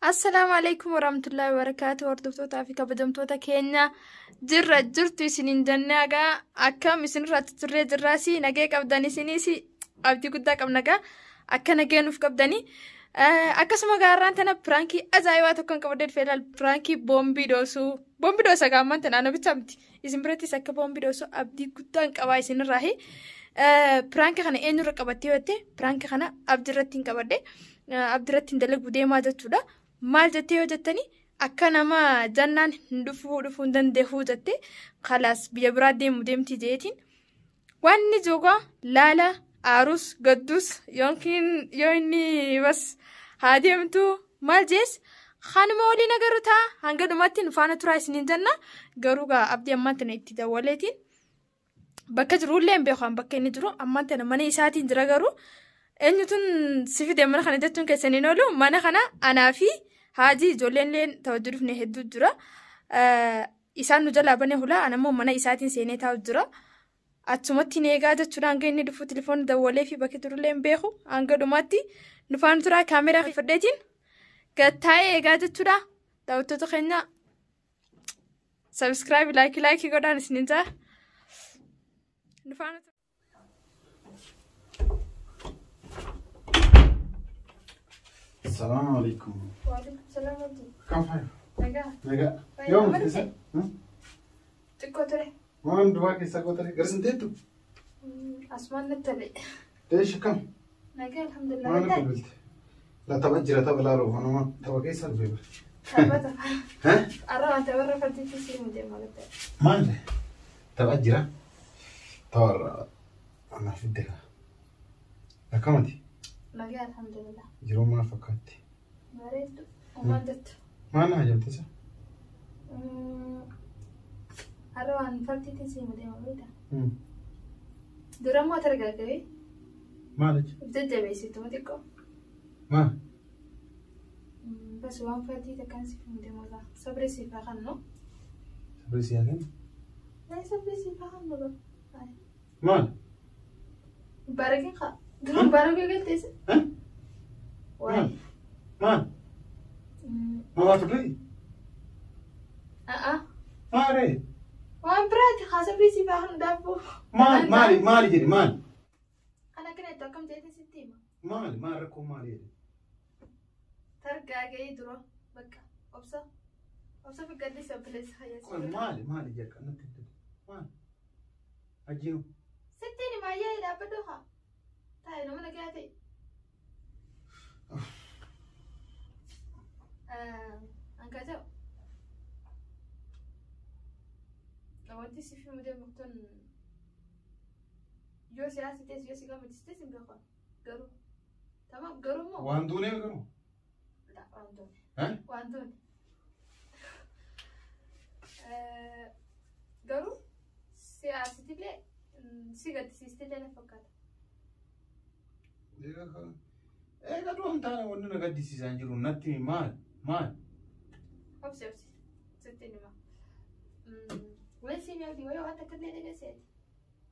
Assalaamu alaikum warahmatullahi wabarakaatu. Hordoftootaa fi kabajamtoota keenya, jirra jirtu isiniin jennee, egaa akkam isinirratti turree jirraasi? Nagee qabdan isiniis abdii guddaa qabna, egaa akka nagee nuuf qabdanii. Akkasuma gaarraan tana prankii ajaa'ibaa tokkoon qabadee dhufee ilaal, prankii boombii dhoosuu. Boombii dhoosa gaamman tana ana bicha miti. Isin birattis akka boombii dhoosu abdii guddaan qabaa isinirraahi. Prankii kana eenyurra qabattee yoo jette, prankii kana abdirratti hin qabadde. Abdirratti hin dalagu deemaa jechuudha. Maal jettee yoo jettanii, akka nama jannaan hin dhufuu, dhufuu hin danda'u jette, kalaas biyya biraa deemu deemti jeetiin. Wanni jogaa laala aarus gaddus yookiin yoo inni bas haa deemtu maal jees, kanuma waliin agarru ta'a. Hanga dhumatti nu faana turaa isiniin jenna. Garuu gaa abdii ammaan tana itti dawwaleetiin bakka jirullee hin beeku, bakka inni jiru ammaan tana mana isaatiin jira. Garuu eenyutun si fide mana kana jechuun keessan hin oolu. Mana kana anaa fi haajii ijoolleen illee tawajju dhufne hedduu jira. Isaan nu jalaa bane hulaa, anammoo mana isaatiin seenee taa'u jira. Achumatti ni eegaa jechuudha hanga inni dhufu. Telefoon dawwalee fi bakka jirullee hin beeku. Hanga dhumaatti nu faana turaa. Kaameraa fudheetiin gattaa'ee eegaa jechuudha. Daawwattoota keenya, subscribe, like, like godhaan isiniin jaa. Nu faana turaa. Assalamu alaikum. Waalaikum salaam. Kam faaya? Nagaa. Nagaa. Fayyaa. Yoom Mana keessa? Xiqqoo ture. Waan duwwaa keessa gootare gara sin teettu? Asumaan natti tole. Deesh kam? Nagaa, alhamdulillah. Maal bilbilte? La tapha jira, tapha laaluu kanuma tapha keessa dhufe bara. Tapha tapha. Heh? Arra wanta warra fardiitti si himte maal ta'e? Maal? Tapha jira. Tapha ana fidde kaa. Akkamati? Nagaa, alhamdulillah. Jiruu maal fakkaatti? Bareeddu. Uumaan jettu. Maal na hajamte isa? Arra waan fardiitti si himte maal ta'e? Dura immoo targaaggabe. Maal jechuudha? Jajjabeessitu xiqqoo. Maal? Bas, waan fardii takkaan si himte maal sabri siif haa kennu. Sabri si haa kennu? Sabri siif haa kennu ba. Maal? Baarakin haa. Dura baaragee galteessa. Heh? Waay. Maal? Maal waa turre? A'a. Maal? Waan biraati haa, sabri siif haa kennu daabboo. Maal maali maali jedhi maal? Kan akkana itti akkam ta'etti sitti hima. Maali maal rakkoo maali jedhi? Targaagee dura bakka obsa obsa fi gaddisa obboleessa Qoy hayyaasi. maali maali jedha natti himte maali? Ajjiinu. Sittiin hima, ayyee dhaabbadhu haa. Taa'e, nama nagaa ta'e. Ankaa ta'u. Wanti si fi mudee muktoon yoo si haasitees yoo si gammachiistes hin beeku. Garuu tamaam, garuu immoo. Waan duuneef garuu. Waan duune. Eh? Waan duune. Garuu si haasitillee si gaddisiistillee na fakkaata. Eega du'a hin taane wanni na gaddisiisaa jiru natti himi, maali maali? Obsi, obsi, sittiin hima. Wayii si mi'aati wayii waan takka illee dhageesseeti.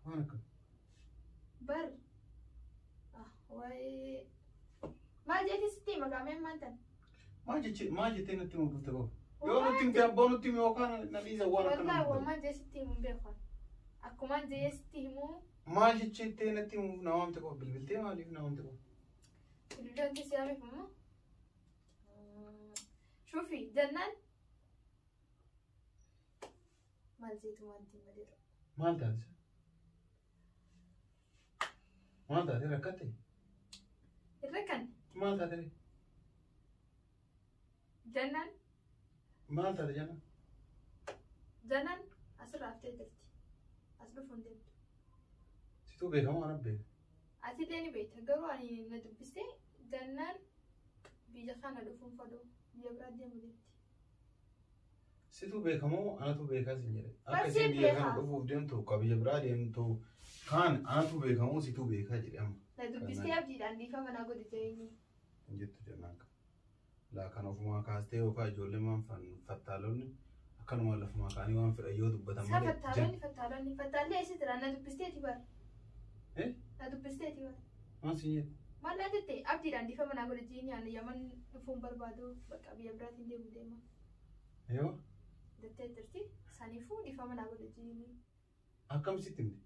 Waan akka. Bar wayii maal jeeti sitti hima qaameen maal tan? Maal jechi maal jettee natti himuu dhufte qofa? Yoo nutti himte abbaa nutti himi yookaan na dhiisa waan akkana. Wallaahi waan maal jee sitti himu hin beeku. Akkumaan jee sitti himuu. Maal jettee natti himuuf na waamte qofa, bilbiltee maaliif na waamte qofa? Bilbilaan si yaameef immoo. Shuufi, jennaan maal jeetu wanti malee. Maal taate? Maal taate, rakkatte? Irra kan. Maal taate? Jennaan. Maal taate jennaan? Jennaan asirra haftee jirti. As dhufuun deemtu. Situu beekamoo ana beeka? Ati illee ni beekta, garuu ani na dubbistee jennaan biyya kana dhufuun fadhu, biyya biraa deemu deemti. Situu beekamoo anatu beekaa sin jedhe. Akka Barsiin isheen biyya kana beekaa. dhufuuf deemtu ka biyya biraa deemtu kaan anatu beekamoo situu beekaa jedhe amma. Na dubbistee abdiidhaan dhiifama naa godhi jireenyi. Hin jettu jennaan kan. Laa kan ofumaa kaastee yookaan ijoollee maan fattaalonni akkanuma lafumaa kaanii waan fedhan yoo dubbatan Isaa malee. fattaalonni fattaalonni fattaallee eessa jira? Na dubbisteeti bara. Eh? Na dubbisteeti bara. Maal sin jedhe? Maal naan jette abdiidhaan dhiifama naa godhe jiini ani Yaman dhufuun barbaadu bakka biyya biraatiin deemu deema. Yoo Jettee jirti. Saniifuu dhiifama naa godhe jiini. Akkam sitti himte?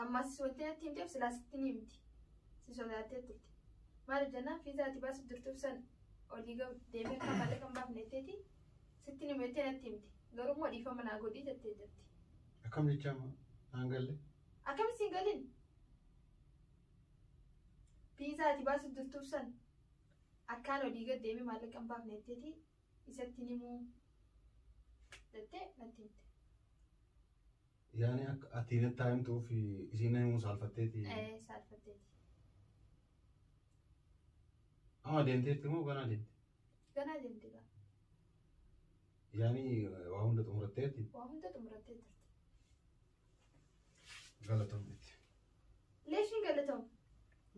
Ammas wanti natti himteef silaa sitti ni himti. Si sodaattee turte. Maaliif jennaan fiizaa ati baasuuf jirtuuf san olii deemee akka maallaqa hin baafne jetteeti sitti ni himteetti natti himte. Garuu immoo dhiifama naa godhii jettee jirti. Akkam jechaa naan galle? Akkam siin galin? Fiizaa ati baasuuf jirtuuf san akkaan olii gad deemee maallaqa hin baafne jetteeti isatti ni himuu jettee natti himte. Yaani akka ati natti haa himtuuf isiin na himuu saalfatteeti. Ee saalfatteeti. Amma deemteetti moo ganaa deemte? Ganaa deemte gaa. Yaani waa hunda xumuratteetti? Waa hunda xumurattee jirti. Galatoomnetti. Leeshiin galatoom.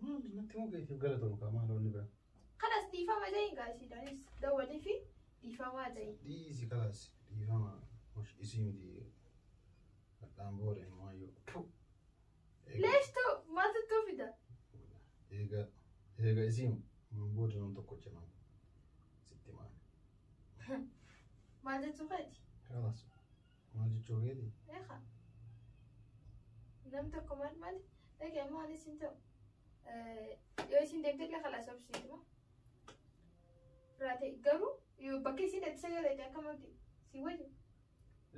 Maal natti himuu keetiif galatoomu kaa maal wanni biraa? Kanas dhiifama ja'iin gaa isiidhaanis dawwalii fi dhiifamaa ja'iin. Dhiisi kalaas dhiifama isii miti hadhaan booda himuwaayyuu. Leeshtu maaltu tuu fida? Eega eega isii booda nam tokkocha nama sitti maal. Maal jechuu feeti? Kalaas maal jechuu keeti? Eegaa. Nam tokko maal maal dhagee maal isin ta'u? Yoo isin deemte illee kalaas obsiituma. Raate garuu yoo bakka isin itti sagalee akkam abdi si wayyu.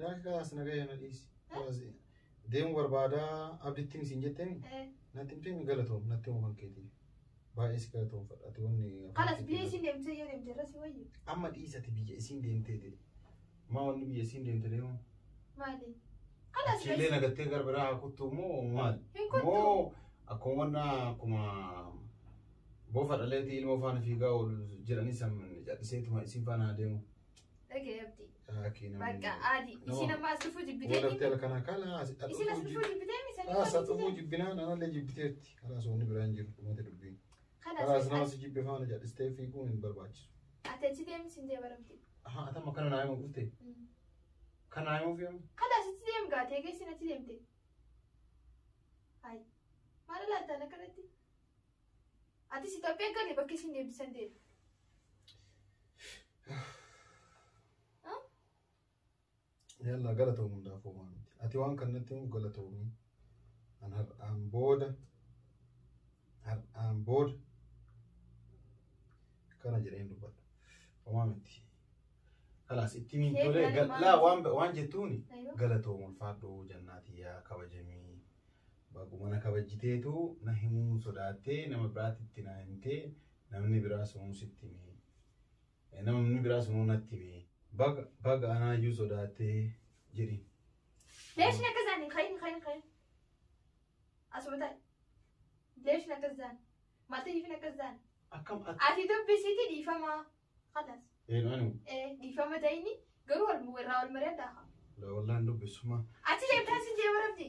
Yaa kalaas nagaya na dhiisi. Kalaas deemu barbaadaa abditti misiin jetteemi? Natti himtee galatoom natti himuu kan keetiif. Baay'ee si galatoomfadha ati wanni. Kalaas biyya isin deemte yoo deemte irra si wayyu. Amma dhiisati biyya isiin deemtee maa wanni biyya isiin deemte deemu? Maali? Kalaas Achiillee nagattee gara biraa haa kuttu moo maal? Hin kuttu. Moo akkuma wanna akkuma bofa dhaleetii ilmoo faana fiigaa oolu jedhanii san calliseetuma isiin faana haa deemu. Dhagee abdi. Akki namni. Bakka aadi. Isin amma as dhufuu jibbitee. Walaftee halkanaa kala as Isin as dhufuu jibbitee misanii. As dhufuu jibbinaan anallee jibbiteerti. Kalaas wanni biraa hin jiru dhumate dubbiin. Kalaas nama si jibbe faana cal'istee fiiguun hin barbaachisu. Ati achi deemi sin jee baramti. Ahaa atama kana naa hima dhuftee? Kana naa himuuf yoom? Kalaas achi deemi gaatee geessin achi deemte. Hayi. Maal laattaan akkanatti? Atis Itoophiyaa gali bakka isin deemsisan deemi. Yalla galatoomu hundaafuu maa miti. Ati waan kanatti himuuf galatoomii. An har'aan booda har'aan booda kana jedheen dubbadha. Homaa miti. Kalaas itti miin tolee laa waan jettuuni galatoomu ulfaadhu jannaatii yaa kabajamii. Baguma na kabajjiteetu na himuu sodaattee nama biraatitti na himtee namni biraa sunuu sitti himee. Namni biraa sunuu natti himee. Baga baga anaayyuu sodaattee jedhi. Leeshin akkas zaani kayin kayin kayin. Asuma ta'i. Leeshin akkas zaani. Maaltu ifin akkas zaani. Akkam ati. Ati dubbisiiti dhiifamaa. Kalaas. Eenyu ani? Dhiifama ta'ini garuu wal irraa wal mari'an daakaa. La wallaan dubbisuma. Achi deemtaa sin jee barabdi.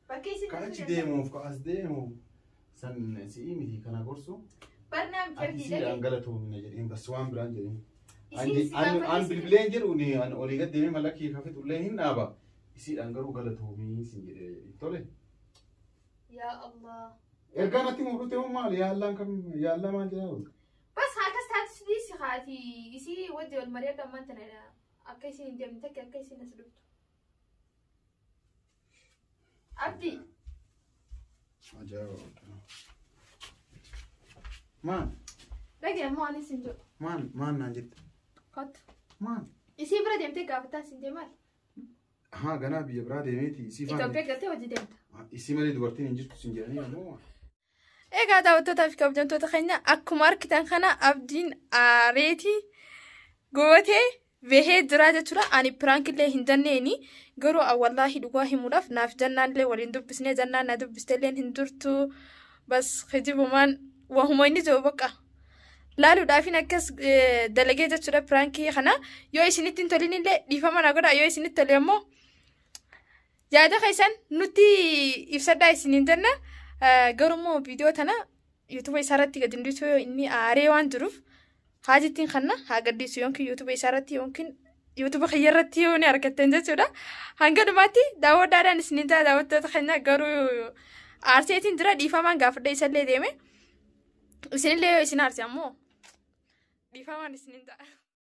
Bakka isin Ka achi deemuuf ka as deemuuf san si'ii miti kana gorsu. Barnaamij Ati abdii siidhaan dhagee. galatoomina jedheen bas waan biraan jedheen. Isin si An gaafatee bilbileen jedhu ni an olii gad deemee malakii kafetu illee hin dhaaba. Isiidhaan garuu galatoomii sin jedhee jedhi tole. Yaa Allah. Ergaa natti himuu dhufte moo maali yaallaan kam yaallaa maal jedhaa oolta? Bas akkas taatu dhiisi haati isii wajji wal mari'an ammaan tana akka isin hin deemne takka akka isin as dhuftu. Abdii. Ajaa'iba! Maal? Dhagee ammoo ani sin jedhu. Maal maal naan jette? Kottu. Maal? Isii bira deemtee gaafataa sin deemaal? Haa ganaa biyya biraa deemeeti isii faana. Itoophiyaa galtee hojii deemta. Isii malee dubartiin hin jirtu sin jedhanii ammoo. Egaa daawwattootaa fi kabajamtoota keenya akkuma argitan kana abdiin aareetii gootee bahee jira jechuudha. Ani piraankillee hin jenneeni garuu wallaahi dhugaa himuudhaaf naaf jannaan illee waliin dubbisnee jannaan na dubbisteellee hin jirtu bas kijibumaan wahuma inni jiru bakka. Laaluudhaafin akkas dalagee jechuudha piraankii kana yoo isinitti hin tolin illee dhiifama na godha yoo isinitti tole immoo yaada keessan nutti ibsadhaa isiniin jenna. Garuu immoo viidiyoo tana yuutuuba isaarratti gadi hin dhiisu inni aaree waan jiruuf haajittiin kanna haa gadhiisu yookiin yuutuuba isaarratti yookiin yuutuuba kiyyarratti yoo ni argattan jechuudha. Hanga dhumaatti daawwadhaadhaan isiniin ta'a daawwattoota keenya garuu Aarseetiin jira dhiifamaan gaafadha isallee deeme. Isinillee yoo isin aarse ammoo dhiifamaan isinin ta'a.